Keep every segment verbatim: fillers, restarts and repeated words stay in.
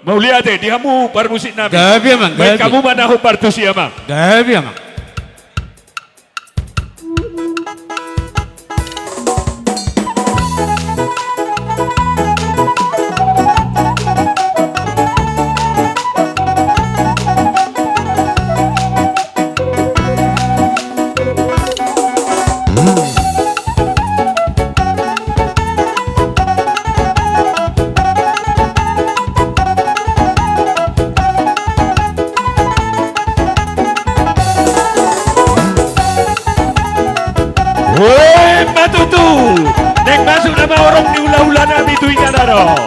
Mauliate di hamu parmusik nami. Gabe, Amang, baen gabe. Hamu ma na hombar tusi, Amang. Gabe, Amang. Oi, ma tutu! Naeng masuk nama horong ni hulahula nami tu inganan on.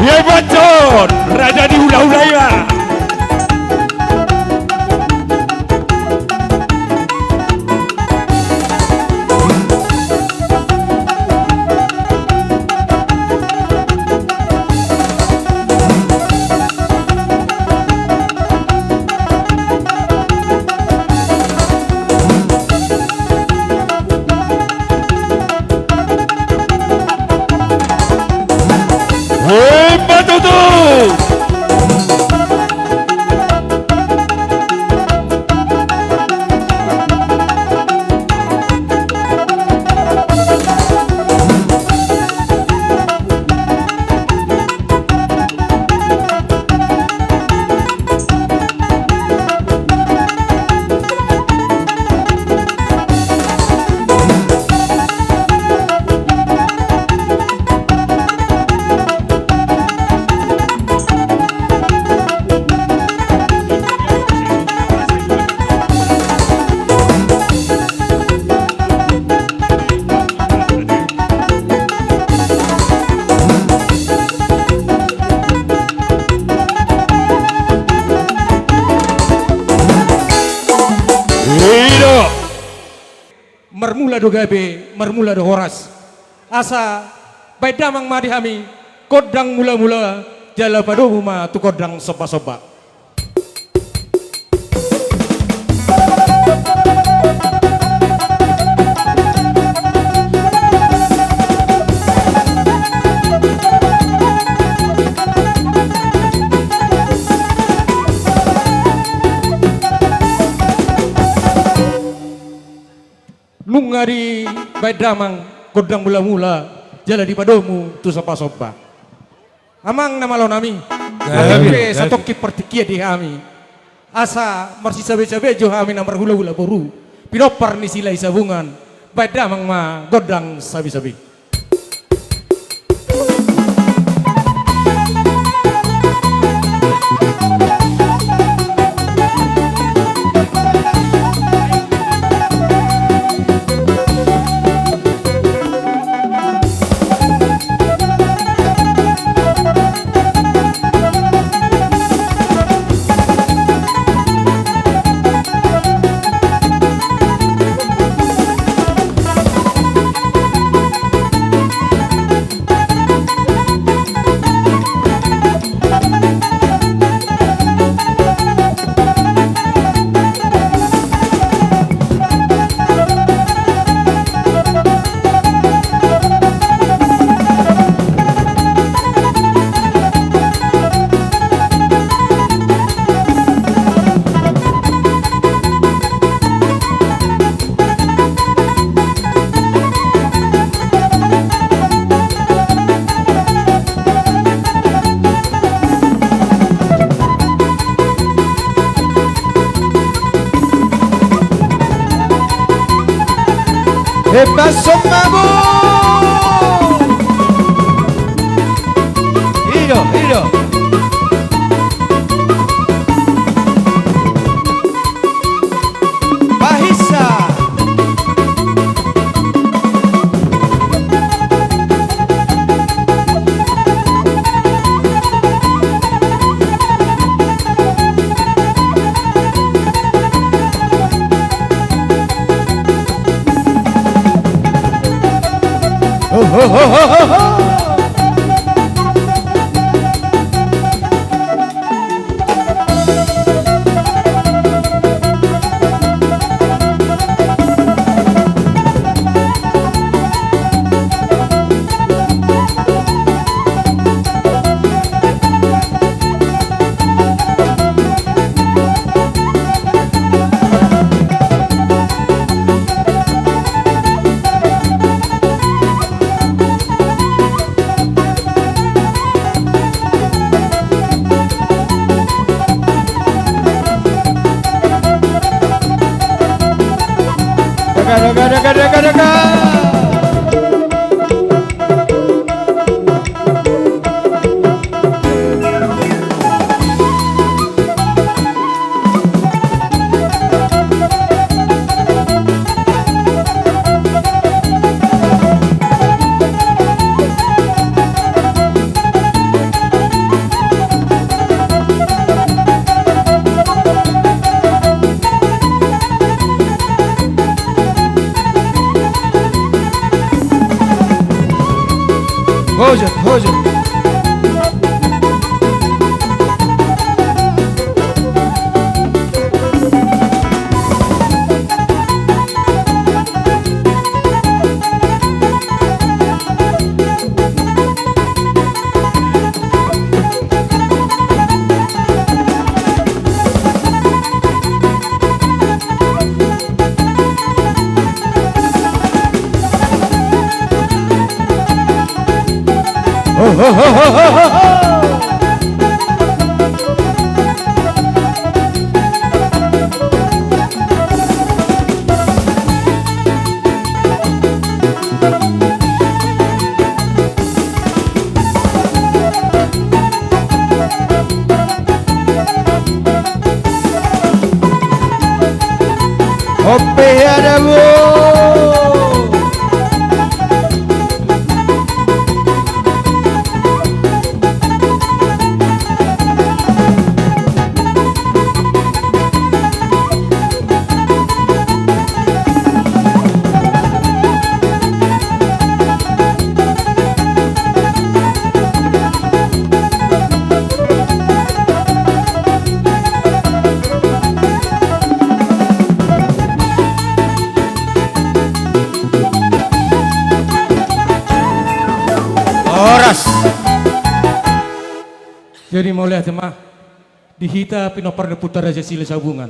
Ia, Bacon, raja ni hulahula ia. Hei, patutu! I do. Marmula do gabe, marmula do horas. Asa baen damang ma di hami gondang mulamula, jala padomu ma tu gondang sombasomba. Nunga dibaen damang gondang mulamula, jala dipadomu tu sombasomba. Amang na malo nami, gabe, gabe. Adong pe satongkin partingkian di hami. Asa marsisabesabe jo hami na marhulahula boru, pinompar ni Silahisabungan. Baen damang ma gondang sabesabe. Emma sommamu. I do, i do. Pahisa. Ho, ho, ho. Daga, daga, daga, daga, daga. Hoja, hoja. Ope ya dabu. Horas. Jadi mauliate ma di hita pinompar ni ompunta Raja Sile Sabungan.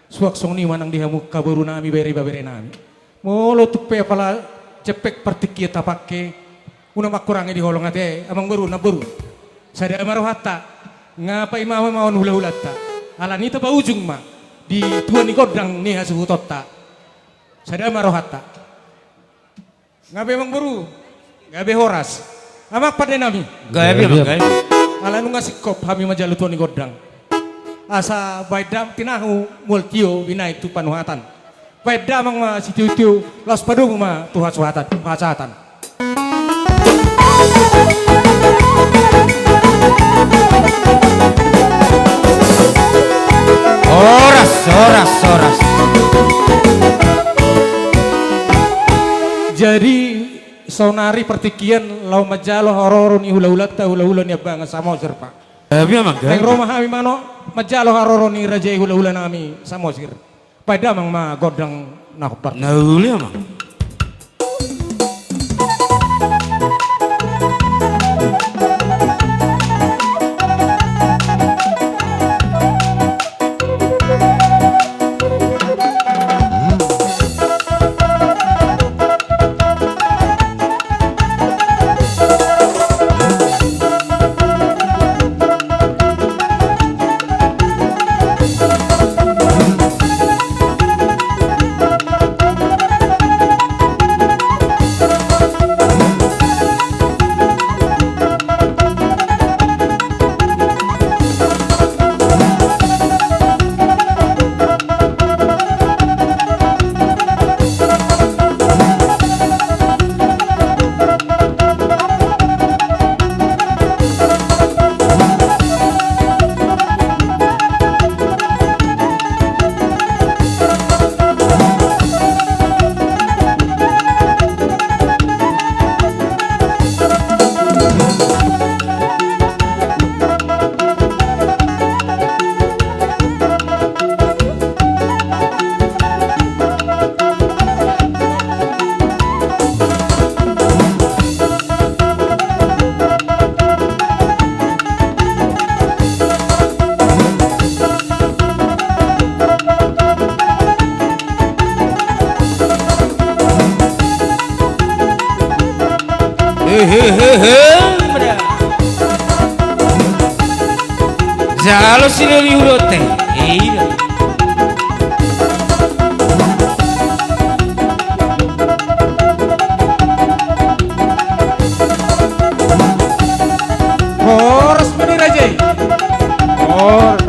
Suang songon i ma nang di hamu angka boru nami, bere ibebere nami. Molo tung pe apala jempek partingkian tapangke, unang mangkurangi di holong ate, amang boru, namboru. Sada ma rohanta, nga paima ma on hulahulanta. Alani i tapaujung ma di tua ni gondang ni hasuhutonta. Sada ma rohanta. Gabe, amang boru. Gabe, horas. Amang pande nami. Gabe, amang, gabe. Ala nunga singkop hami manjalo tua ni gondang, asa baen damang tinahu, mual tio binaen tu panuhatan. Baen damang ma sitiotio, laos padomu ma tu hasuhatan, hasahatan. Horas, horas, horas. Jadi, saonari partingkian laho manjalo haroro ni hulahulanta, hulahula ni Ambangan Samosir, Pak. Gabe, amang, gabe. Naeng ro ma hami manjalo haroro ni raja i, hulahula nami Samosir. Baen damang ma gondang na hombar. Na uli, amang. Jalo siloli urote. Ira. Horas ma di raja i. Horas.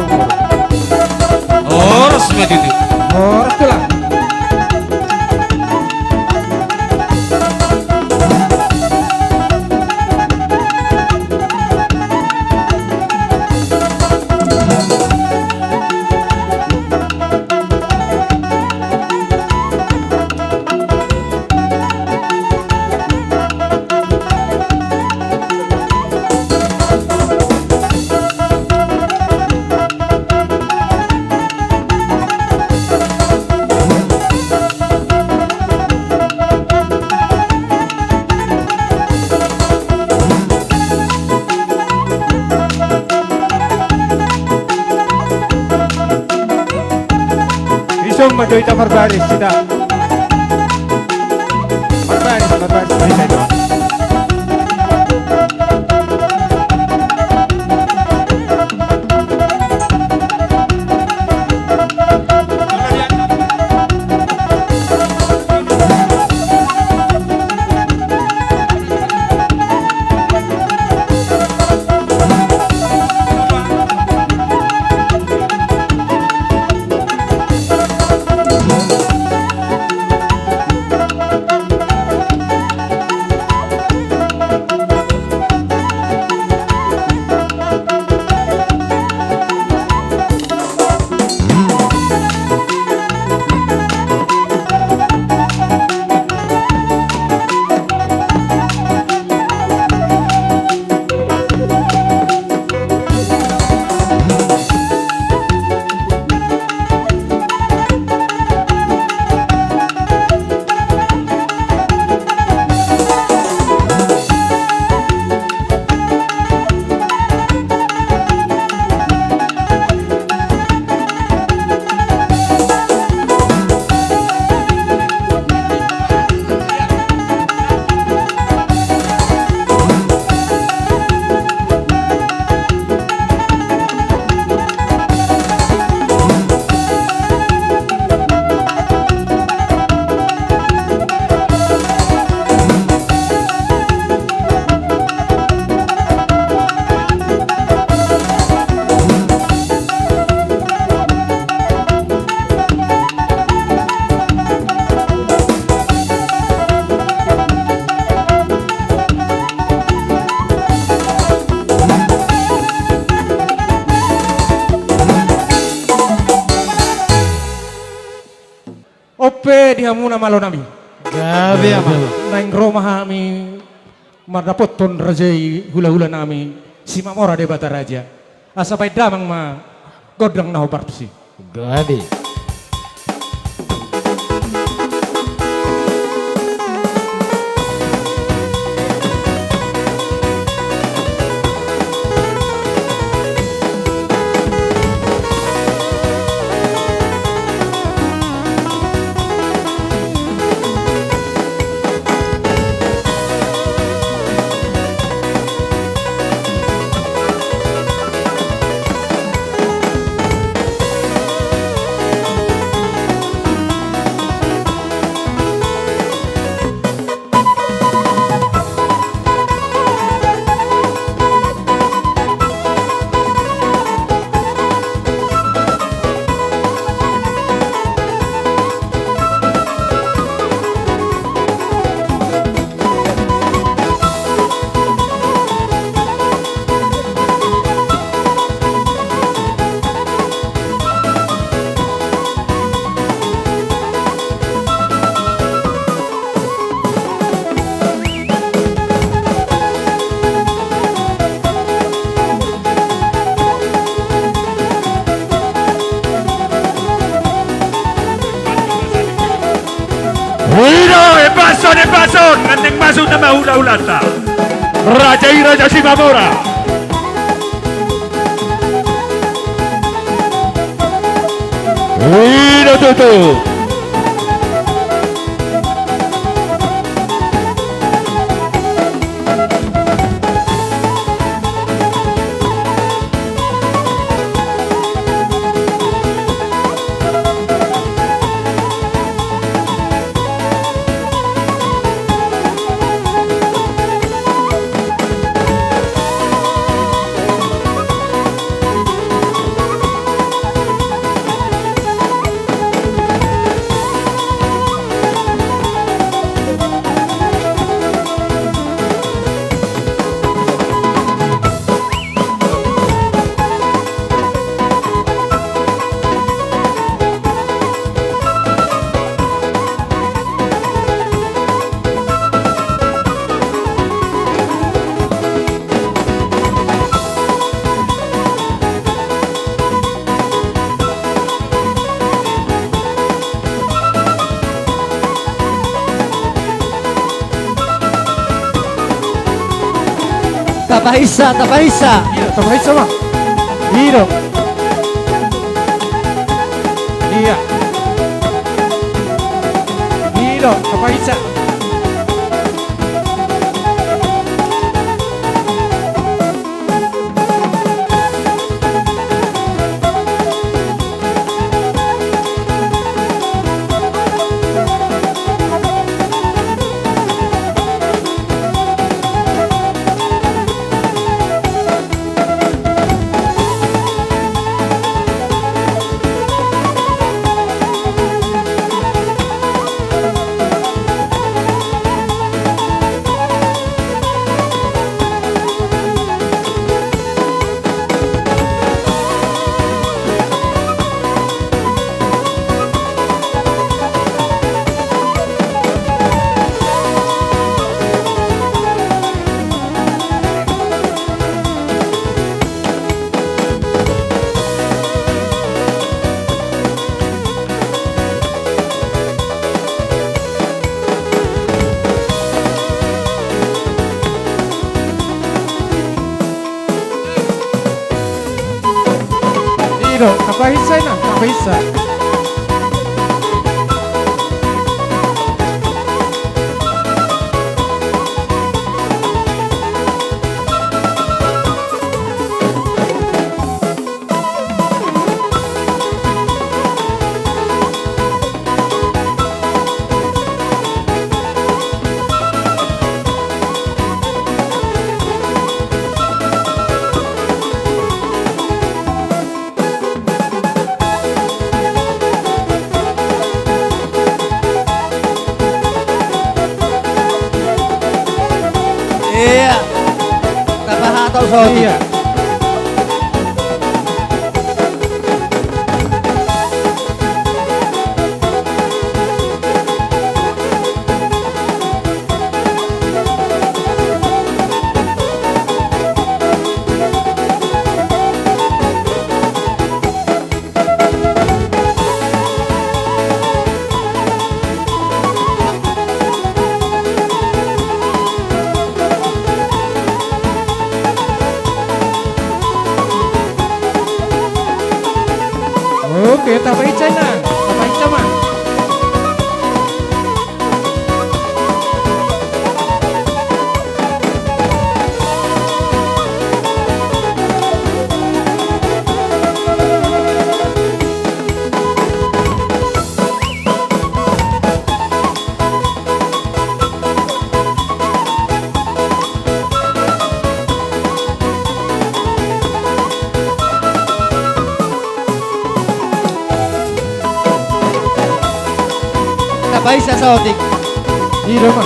Horas ma di. Horas tulang. Isung ma jo hita marbaris hita. Marbaris, marbaris ma hita jo. On pe di hamu na malo nami. Gabe, amang. Naeng ro ma hami mandapothon raja i, hulahula nami Simamora Debata Raja. Asa baen damang ma gondang na hombar tusi. Gabe. Ui do, epason, epason, nandeng masuk nama hulahulanta. Raja i Raja Simamora. Ui do tutu. Tapahinsa, tapahinsa. Iya, tapahinsa ma. I do. Iya. I do, tapahinsa. I do, tapahinsa, inang, tapahinsa. Iya. Tapahatau saotik. Iya. Oke, tapahinsa, inang. Tapahinsa ma. Tapahinsa saotik. I do ma.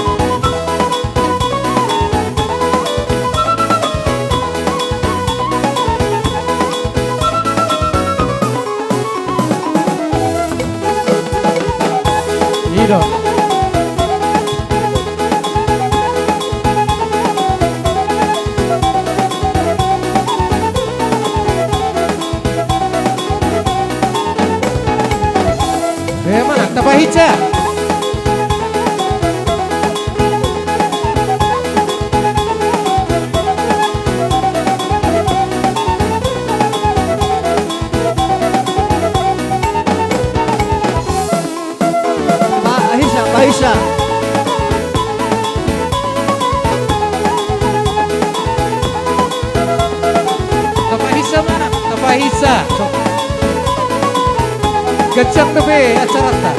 I do. Emang, tapahinsa. Tapahinsa, tapahinsa. Tapahinsa ma, tapahinsa. Ganjang dope acaranta.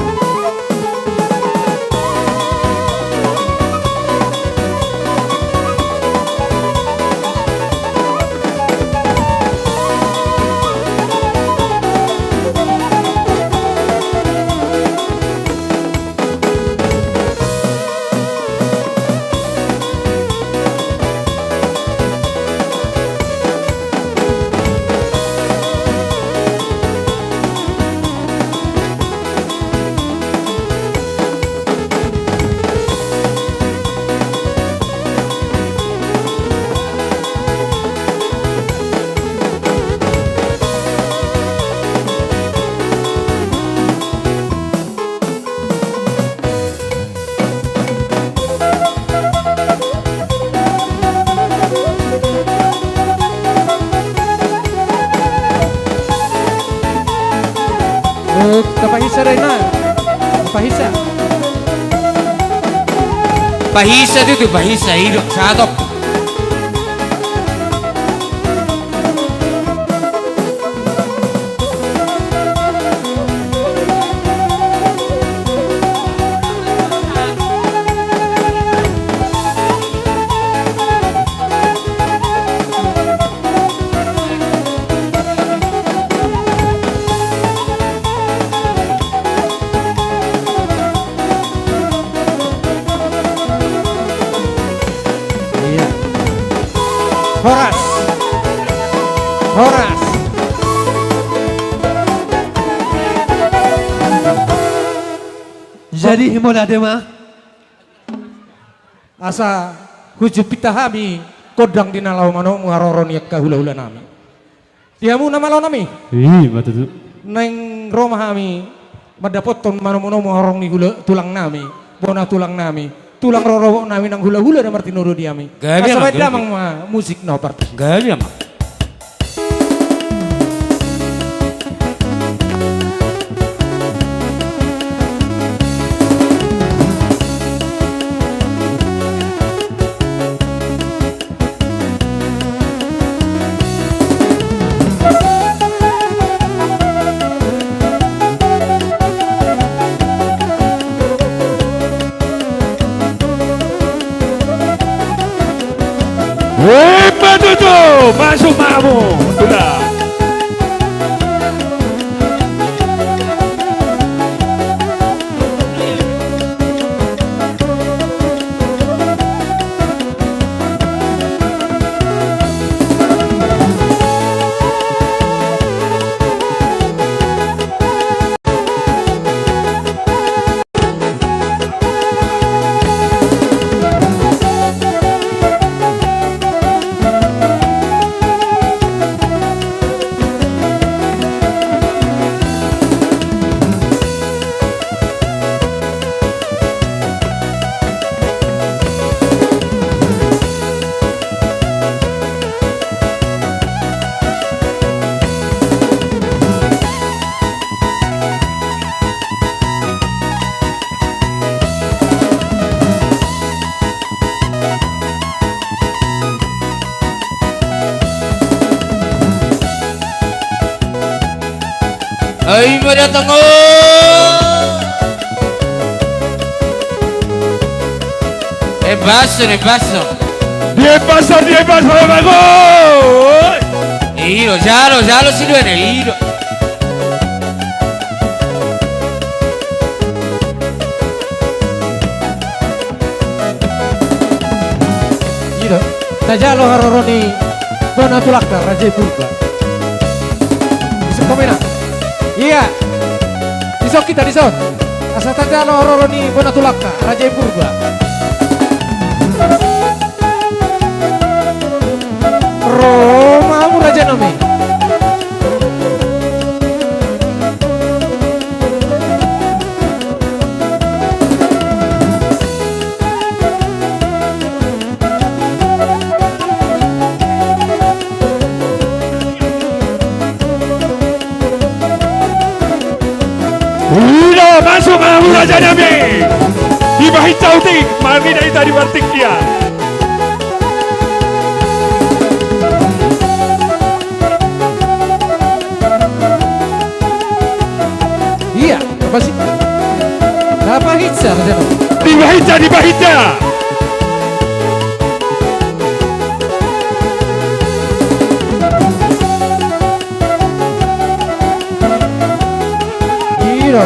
Pahinsa da inna. Pahinsa. Pahinsa tutu, pahinsa, i do, sahatop. Iya. Horas. Horas. Jadi, mauliate ma. Asa hujumpang hita hami gondang di na laho manomu haroro ni angka hula-hula nami. Di hamu na malo nami. I ma tutu. Naeng ro ma hami mandapothon manomu-nomu horong ni hula tulang nami, bona tulang nami, tulang rorobot nami nang hula-hula na martinodo di hami. Gabe. Asa ma, baen gabe. Damang ma musik na parti. Gabe ma. Ima tutu, masuk ma hamu, sudah. Ai ma datang, o. Embaso, embaso. Di embaso, di embaso, embaso. I do, jalo, jalo si dua ne, i do. I do. Tajalo haroro ni bona tulangta Raja i Purba. Dison ma inna. Iya. Dison hita dison. Asa tajalo haroro ni bona tulangta Raja i Purba. Ro ma hamu raja nami. Ida, masuk ma hamu raja nami. Dibahen sautik, marnida hita di partingkian. Iya, apa sih? Apa hit sih, raja nami? Dibahen sa, dibahen sa. Ira.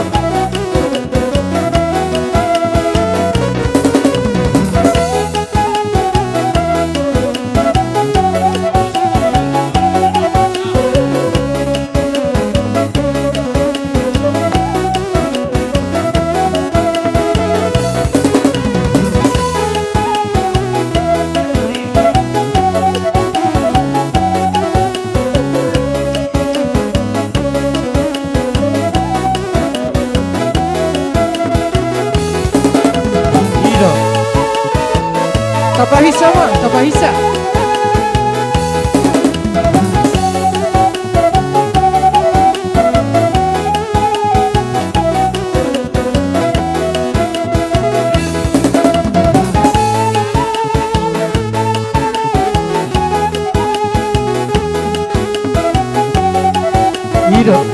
Ira. Tapahinsa ma, tapahinsa. Dison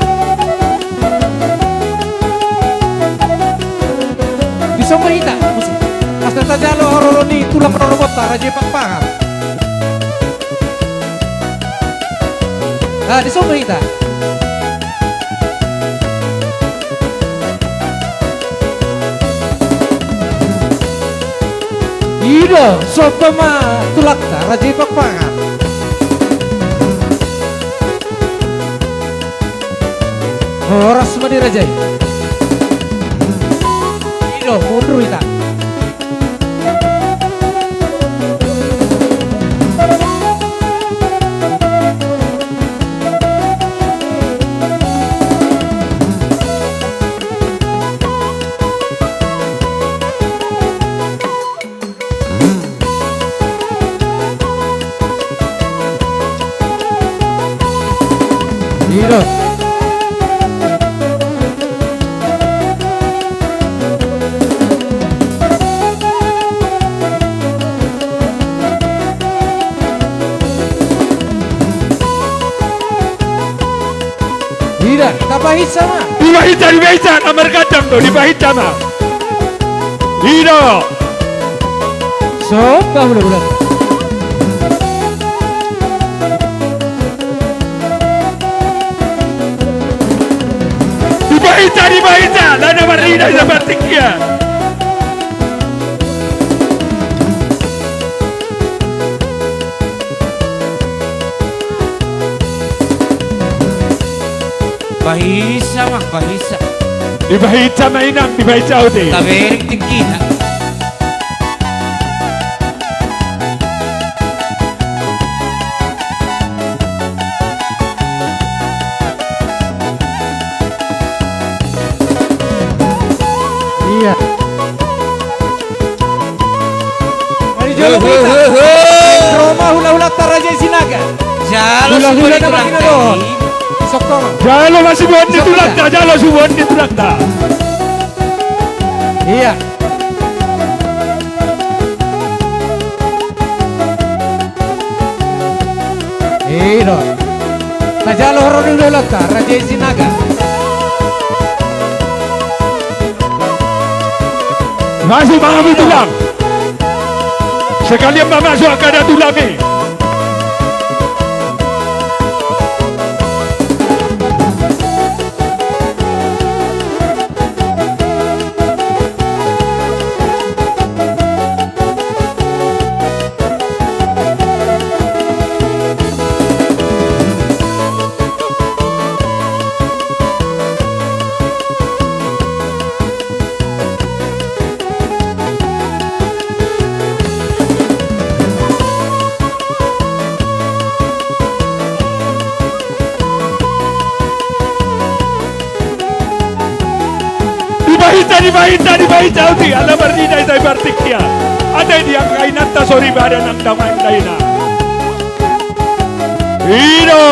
ma hita, musik. Asa tajalo haroro ni tulang rorobota Raja i Pakpahan. Ah, dison ma hita. I do, somba ma tulangta Raja i Pakpahan. Horas ma di raja i. I do, mundur hita. I do. I do, tapahinsa ma. Dipahinsa, dipahinsa, na margandang do, dipahinsa ma. I do. Somba hulahula. Dipahinsa, dipahinsa, laho na marnida i na partingkian. Pahinsa ma, pahinsa. Dipahinsa ma inang, dipahinsa ute. Tabereng tingkina. Iya. Ari jolo hita. Roma hulahulanta Raja i Sinaga. Jalo hulahula na mangina dohot. Sokkong. Jalo ma subuan ni tulangta, jalo subuan ni tulangta. Iya. I do. Tajalo haroro ni hulahulanta Raja i Sinaga. Masuk ma hamu tulang. Sekalian ma masuk angka na tulang i. Dipahinsa, dipahinsa, dipahinsa uti, ala marnida i sai partingkian. Ate di angka inanta soripada nang damaen daina. I do.